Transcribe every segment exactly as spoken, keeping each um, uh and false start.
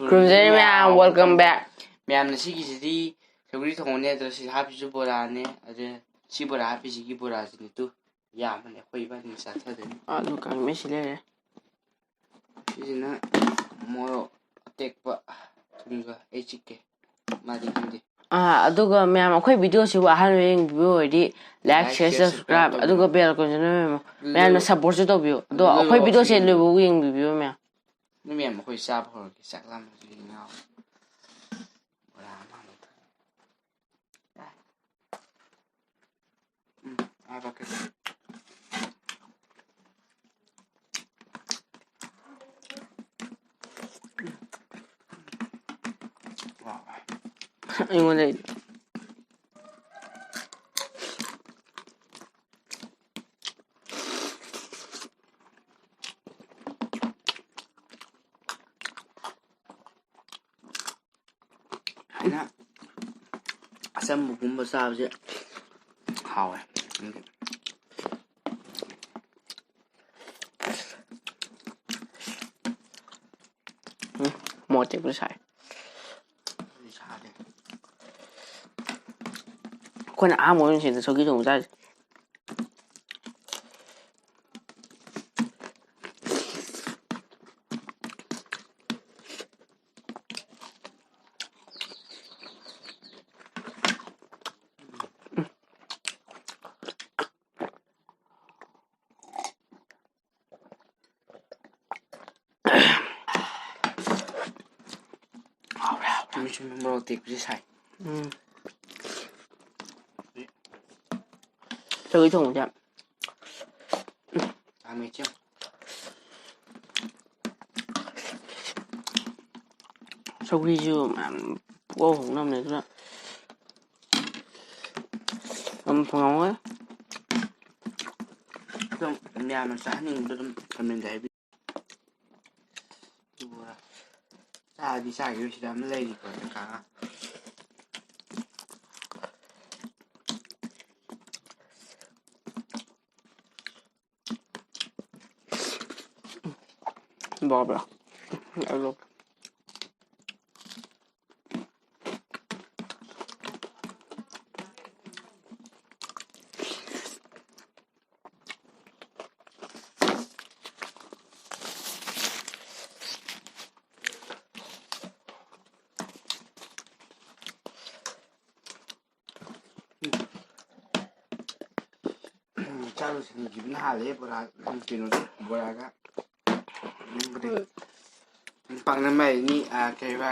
ꯈꯨꯔꯨꯝꯖꯔꯤ ꯃꯌꯥꯝ, welcome back. ꯃꯌꯥꯝꯅ ꯁꯤꯒꯤꯁꯤꯗꯤ ꯁꯧꯒ꯭ꯔꯤ ꯊꯣꯡꯕꯅꯦ, ꯑꯗꯣ ꯁꯤ ꯍꯥꯞꯄꯤꯁꯨ ꯕꯣꯔꯥꯅꯦ, ꯑꯗꯨ ꯁꯤ ꯕꯣꯔꯥ ꯍꯥꯞꯄꯤꯁꯤꯒꯤ ꯕꯣꯔꯥꯁꯤꯅꯤ ꯇꯨ꯫ ꯌꯥꯝꯕꯅꯦ, ꯑꯩꯈꯣꯏ ꯏꯕꯥꯅꯤ ꯆꯥꯊꯗꯣꯏꯅꯤ꯫ ꯑꯥ, ꯑꯗꯨ ꯀꯥꯡꯃꯦꯠꯁꯤ ꯂꯩꯔꯦ꯫ ꯁꯤꯁꯤꯅ ꯃꯣꯔꯣꯛ ꯑꯇꯦꯛꯄ ꯊꯨꯝꯒ ꯑꯩ ꯆꯤꯛꯀꯦ꯫ ꯃꯥꯗꯤ ꯈꯪꯗꯦ꯫ ꯑꯥ, ꯑꯗꯨꯒ ꯃꯌꯥꯝ ꯑꯩꯈꯣꯏ ꯚꯤꯗꯤꯑꯣꯁꯤꯕꯨ ꯑꯍꯥꯟꯕ ꯌꯦꯡꯕꯤꯕ ꯑꯣꯏꯔꯗꯤ like, like, share, share, subscribe, subscribe ꯇꯧꯕꯤꯌꯨ꯫ ꯑꯗꯨꯒ bell ꯀꯣꯟꯁꯤꯅ ꯃꯌꯥꯝ, ꯃꯌꯥꯝꯅ ꯂꯣꯏ support ꯁꯨ ꯇꯧꯕꯤꯌꯨ꯫ ꯑꯗꯣ ꯂꯣꯏ ꯑꯩꯈꯣꯏ ꯚꯤꯗꯤꯑꯣꯁꯦ ꯌꯦꯡꯕꯤꯌꯨ꯫ ꯂꯣꯏꯕꯧ ꯌꯦꯡꯕꯤꯕꯤꯌꯨ ꯃꯌꯥꯝ꯫ ꯅꯣꯏ ꯃꯌꯥꯝ ꯑꯩꯈꯣꯏ ꯆꯥꯕ ꯍꯧꯔꯒꯦ, ꯆꯥꯛ ꯂꯥꯝꯕꯁꯤꯗꯤ ꯉꯥꯎꯔꯦ꯫ ꯕꯣꯔꯥ ꯑꯃ ꯑꯃꯨꯛ ꯊꯛꯑꯦ꯫ ꯎꯝ, ꯑꯥ, bucket꯫ ꯑꯩꯉꯣꯟꯗ ꯑꯩꯅ ꯑꯆꯝꯕꯒꯨꯝꯕ ꯆꯥꯕꯁꯦ ꯍꯥꯎꯋꯦ꯫ ꯎꯝ, ꯃꯣꯔꯣꯛ ꯑꯇꯦꯛꯄ ꯁꯥꯏ꯫ ꯑꯩꯈꯣꯏꯅ ꯑꯍꯥꯟꯕ ꯑꯣꯏꯅ ꯁꯤꯗ ꯁꯧꯒ꯭ꯔꯤ ꯊꯣꯡꯕ ꯆꯥꯔꯤꯁꯦ꯫ ꯍꯥꯎꯔꯦ, ꯍꯥꯎꯔꯦ꯫ ꯃꯤꯁꯨ ꯃꯣꯔꯣꯛ ꯑꯇꯦꯛꯄꯁꯦ ꯁꯥꯏ꯫ ꯎꯝ꯫ ꯁꯧꯒ꯭ꯔꯤ ꯊꯣꯡꯕꯁꯦ꯫ ꯆꯥꯃꯦꯠꯁꯦ꯫ ꯁꯧꯒ꯭ꯔꯤꯁꯨ ꯃꯌꯥꯝ ꯄꯨꯍꯧ ꯍꯧꯅꯕꯅꯦ, ꯑꯗꯨꯅ ꯌꯥꯝ ꯐꯪꯉꯝꯃꯣꯏ꯫ ꯑꯗꯨꯝ ꯃꯌꯥꯝꯅ ꯆꯥꯍꯟꯅꯤꯡꯕꯗꯣ ꯑꯗꯨꯝ comment ꯍꯥꯏꯕꯤꯌꯨ꯫ ꯑꯗꯨꯒ ꯆꯥꯗꯤ ꯆꯥꯈꯤꯔꯣꯏ, ꯁꯤꯗ ꯑꯃ ꯂꯩꯔꯤꯀꯣ, ꯀꯀꯥ꯫ ꯕꯥꯕ꯭ꯔꯥ? ꯑꯗꯣ ꯁꯤꯡꯖꯨꯅ ꯍꯥꯜꯂꯦ ꯕꯣꯔꯥ, ꯀꯩꯅꯣꯗ, ꯕꯣꯔꯥꯒ꯫ ꯄꯥꯛꯅꯝ ꯍꯥꯏꯅꯤ, ꯑꯥ, ꯀꯩꯕ?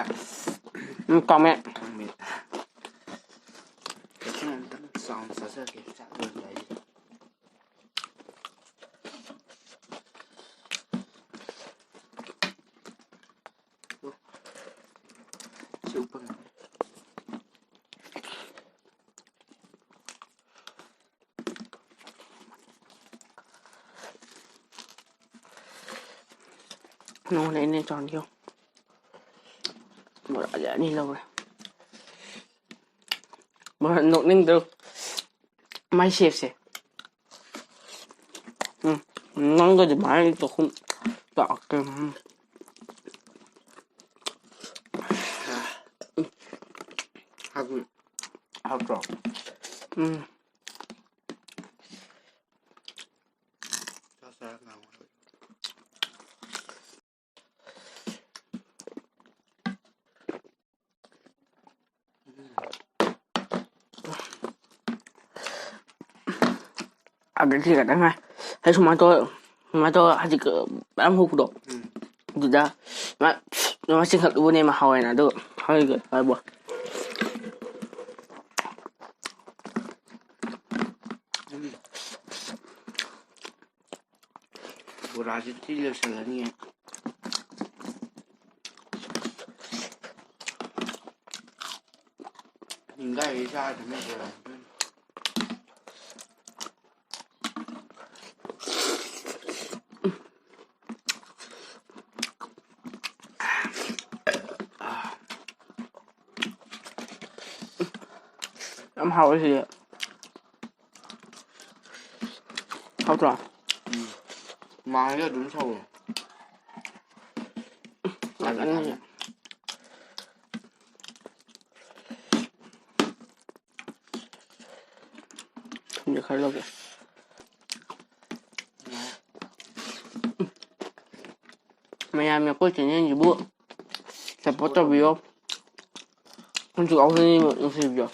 ꯎꯝ, ꯀꯥꯡꯃꯦꯠ꯫ ꯀꯥꯡꯃꯦꯠ꯫ ꯀꯩꯊꯦꯜ ꯑꯝꯇꯪ ꯆꯥꯎꯅ ꯆꯥꯖꯒꯦ, ꯆꯥꯛ ꯂꯣꯏꯔꯝꯗꯥꯏꯁꯤꯗ꯫ ꯁꯤ ꯎꯞꯄ ꯉꯝꯃꯦ꯫ ꯅꯉꯣꯟꯗ ꯑꯩꯅ ꯆꯥꯎꯅ ꯌꯦꯡꯉꯨ꯫ ꯕꯣꯔꯥꯁꯦ ꯑꯅꯤ ꯂꯧꯔꯦ꯫ ꯕꯣꯔꯥ ꯅꯣꯛꯅꯤꯡꯗ꯭ꯔꯣ? ꯃꯥꯏ ꯁꯦꯞꯁꯦ꯫ ꯎꯝ, ꯅꯪꯒ ꯑꯗꯨꯃꯥꯏꯅ ꯆꯥꯛꯈꯨꯝ ꯆꯥꯛꯀꯦ꯫ ꯎꯝ꯫ ꯍꯥꯎꯇ꯭ꯔꯣ? ꯎꯝ꯫ ꯑꯗꯨꯗꯤ ꯈꯤꯇꯪ ꯉꯥꯏ꯫ ꯑꯩ ꯁꯨꯃꯥꯏꯅ ꯇꯧꯔ, ꯁꯨꯃꯥꯏꯅ ꯇꯧꯔ ꯍꯧꯖꯤꯛ ꯃꯌꯥꯝ ꯍꯧꯕꯗꯣ꯫ ꯎꯝ꯫ ꯑꯗꯨꯗ ꯃꯥ, ꯃꯥ ꯆꯤꯡꯈꯠꯂꯨꯕꯅꯦ, ꯃꯥ ꯍꯥꯎꯋꯦꯅ꯫ ꯑꯗꯨ ꯍꯧꯖꯤꯛ ꯍꯥꯏꯕꯣ꯫ ꯎꯝ꯫ ꯕꯣꯔꯥꯁꯤ ꯊꯤ ꯂꯣꯏꯁꯤꯜꯂꯅꯤꯌꯦ꯫ ꯅꯤꯡꯒꯥꯏꯒꯩ ꯆꯥꯔꯗꯝꯅꯦ ꯕꯣꯔꯥꯁꯤ꯫ ꯌꯥꯝ ꯍꯥꯎꯋꯦ ꯁꯤꯗꯤ꯫ ꯍꯥꯎꯇ꯭ꯔꯣ? ꯎꯝ꯫ ꯃꯥꯡꯉꯦ ꯑꯗꯨꯝ ꯁꯧꯋꯦ꯫ ꯎꯝ꯫ ꯊꯨꯝꯁꯦ ꯈꯔ ꯂꯧꯒꯦ꯫ ꯃꯌꯥꯝꯅ ꯑꯩꯈꯣꯏ ꯆꯦꯅꯦꯜꯁꯤꯕꯨ ꯁꯞꯄꯣꯔꯠ ꯇꯧꯕꯤꯌꯣ꯫ ꯍꯧꯖꯤꯛ ꯑꯩꯈꯣꯏꯅꯤꯕꯨ ꯅꯨꯡꯁꯤꯕꯤꯌꯣ꯫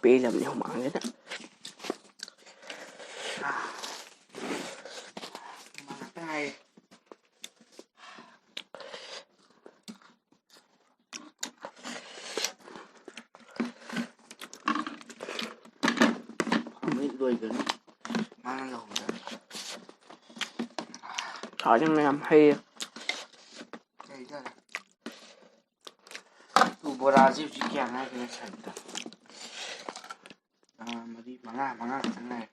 ꯄꯦꯜꯂꯕꯅꯤ ꯍꯨꯃꯥꯡꯁꯤꯗ꯫ ꯂꯣꯏꯗꯣꯏꯅꯤ꯫ ꯃꯥꯅ ꯂꯧꯍꯧꯗꯅ꯫ ꯁꯥꯁꯦ ꯃꯌꯥꯝ ꯍꯩꯌꯦ꯫ ꯂꯩꯗꯣꯔꯦ꯫ ꯇꯨ ꯕꯣꯔꯥꯁꯦ ꯍꯧꯖꯤꯛ ꯀꯌꯥ ꯉꯥꯏꯔꯒꯦ ꯁꯥꯏꯗ? ꯑꯥ, ꯃꯔꯤ, ꯃꯉꯥ, ꯃꯉꯥ ꯈꯛꯇꯪ ꯉꯥꯏꯔꯦ꯫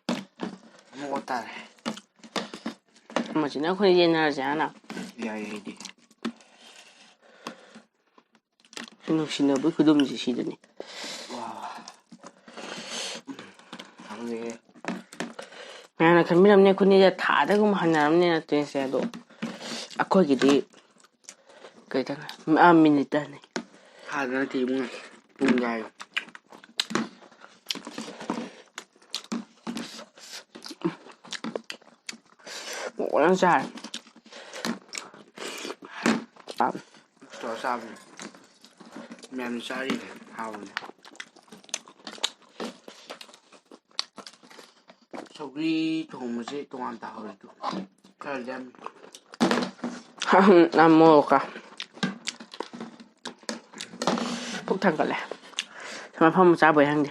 ꯑꯃꯨꯛ ꯑꯣꯠ ꯇꯥꯔꯦ꯫ ꯃꯁꯤꯅ ꯑꯩꯈꯣꯏ ꯌꯦꯟꯅꯔꯁꯦ ꯍꯥꯟꯅ꯫ ꯌꯥꯏ, ꯑꯩꯗꯤ꯫ ꯅꯨꯡꯁꯤꯅꯕꯒꯤ ꯈꯨꯗꯨꯝꯁꯦ ꯁꯤꯗꯅꯤ꯫ ꯋꯥ꯫ ꯈꯪꯗꯦꯍꯦ꯫ ꯃꯌꯥꯝꯅ ꯈꯟꯕꯤꯔꯝꯅꯤ ꯑꯩꯈꯣꯏꯅꯤꯁꯦ ꯊꯥꯗꯒꯨꯝꯕ ꯍꯟꯅꯔꯝꯅꯤ ꯅꯠꯇꯦꯁꯦ, ꯑꯗꯣ ꯑꯩꯈꯣꯏꯒꯤꯗꯤ ꯀꯩ ꯇꯧꯔꯦ? ꯑꯥ, ꯃꯤꯅꯤꯠ ꯇꯔꯥꯅꯤ꯫ ꯊꯥꯗ ꯅꯠꯇꯦ ꯏꯕꯨꯡꯉꯣ꯫ ꯄꯨꯡ ꯌꯥꯏ꯫ ꯐꯖꯅ ꯆꯥꯔꯦ꯫ ꯇꯧꯔ ꯆꯥꯕꯅꯤ꯫ ꯃꯌꯥꯝꯅ ꯆꯥꯔꯤꯅꯦ꯫ ꯍꯥꯎꯕꯅꯦ꯫ ꯁꯧꯒ꯭ꯔꯤ ꯊꯣꯡꯕꯁꯦ ꯇꯣꯉꯥꯟ ꯇꯥꯍꯧꯔꯦ ꯑꯗꯨ꯫ ꯈꯔ ꯂꯦꯝꯃꯤ꯫ ꯌꯥꯝ ꯃꯣꯔꯣꯛꯀ꯫ ꯄꯨꯛ ꯊꯟꯒꯠꯂꯦ꯫ ꯃꯐꯝ ꯆꯥꯕꯩ ꯈꯪꯗꯦ꯫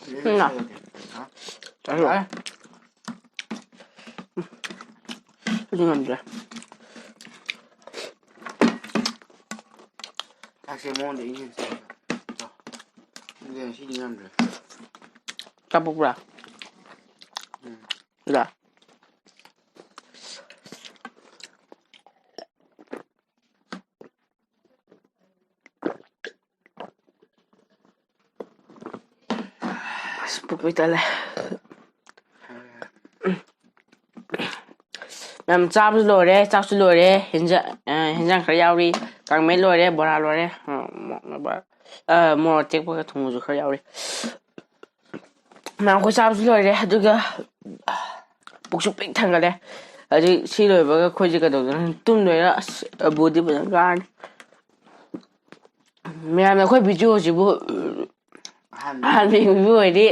ꯎꯝ, ꯅ꯫ ꯍꯥ? ꯆꯥꯔꯣ꯫ ꯌꯥꯔꯦ꯫ ꯑꯗꯨ ꯉꯝꯗ꯭ꯔꯦ꯫ ꯆꯥꯛꯁꯦ ꯃꯉꯣꯟꯗ ꯏꯟꯁꯤꯟ ꯆꯥꯏ꯫ ꯆꯥꯎ꯫ ꯑꯗꯨꯅ ꯁꯤꯗꯤ ꯉꯝꯗ꯭ꯔꯦ꯫ ꯆꯥꯄꯣꯛꯄ꯭ꯔꯥ? ꯎꯝ꯫ ꯂꯥ꯫ ꯑꯁ, ꯄꯨꯛ ꯄꯤꯛ ꯊꯜꯂꯦ꯫ ꯃꯌꯥꯝ ꯆꯥꯕꯁꯨ ꯂꯣꯏꯔꯦ, ꯆꯥꯛꯁꯨ ꯂꯣꯏꯔꯦ, ꯍꯦꯟꯖꯥꯡ, ꯑ, ꯍꯦꯟꯖꯥꯡ ꯈꯔ ꯌꯥꯎꯔꯤ, ꯀꯥꯡꯃꯦꯠ ꯂꯣꯏꯔꯦ, ꯕꯣꯔꯥ ꯂꯣꯏꯔꯦ, ꯑ, ꯃꯣ-, ꯃꯣ-, ꯑ, ꯃꯣꯔꯣꯛ ꯑꯇꯦꯛꯄꯒ ꯊꯨꯝꯒꯁꯨ ꯈꯔ ꯌꯥꯎꯔꯤ꯫ ꯃꯌꯥꯝ ꯑꯩꯈꯣꯏ ꯆꯥꯕꯁꯨ ꯂꯣꯏꯔꯦ, ꯑꯗꯨꯒ ꯄꯨꯛꯁꯨ ꯄꯤꯛ ꯊꯟꯒꯠꯂꯦ꯫ ꯍꯧꯖꯤꯛ ꯁꯤ ꯂꯣꯏꯕꯒ ꯑꯩꯈꯣꯏꯁꯦ ꯀꯩꯗꯧꯗꯣꯏꯅꯣ? ꯇꯨꯝꯗꯣꯏꯔꯥ? ꯑꯁ, ꯕꯣꯗꯤ ꯐꯖꯅ ꯀꯥꯔꯅꯤ꯫ ꯃꯌꯥꯝꯅ ꯑꯩꯈꯣꯏ ꯚꯤꯗꯤꯑꯣꯁꯤꯕꯨ ꯑꯍꯥꯟꯕ ꯌꯦꯡꯕꯤꯕ ꯑꯣꯏꯔꯗꯤ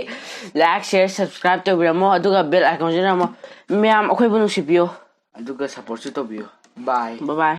like, share, subscribe ꯇꯧꯕꯤꯔꯝꯃꯣ, ꯑꯗꯨꯒ bell icon ꯁꯤ ꯅꯝꯃꯣ꯫ ꯃꯌꯥꯝ ꯑꯩꯈꯣꯏꯕꯨ ꯅꯨꯡꯁꯤꯕꯤꯌꯣ꯫ ꯑꯗꯨꯒ supportꯁꯨ ꯇꯧꯕꯤꯌꯨ꯫ Bye. Bye bye.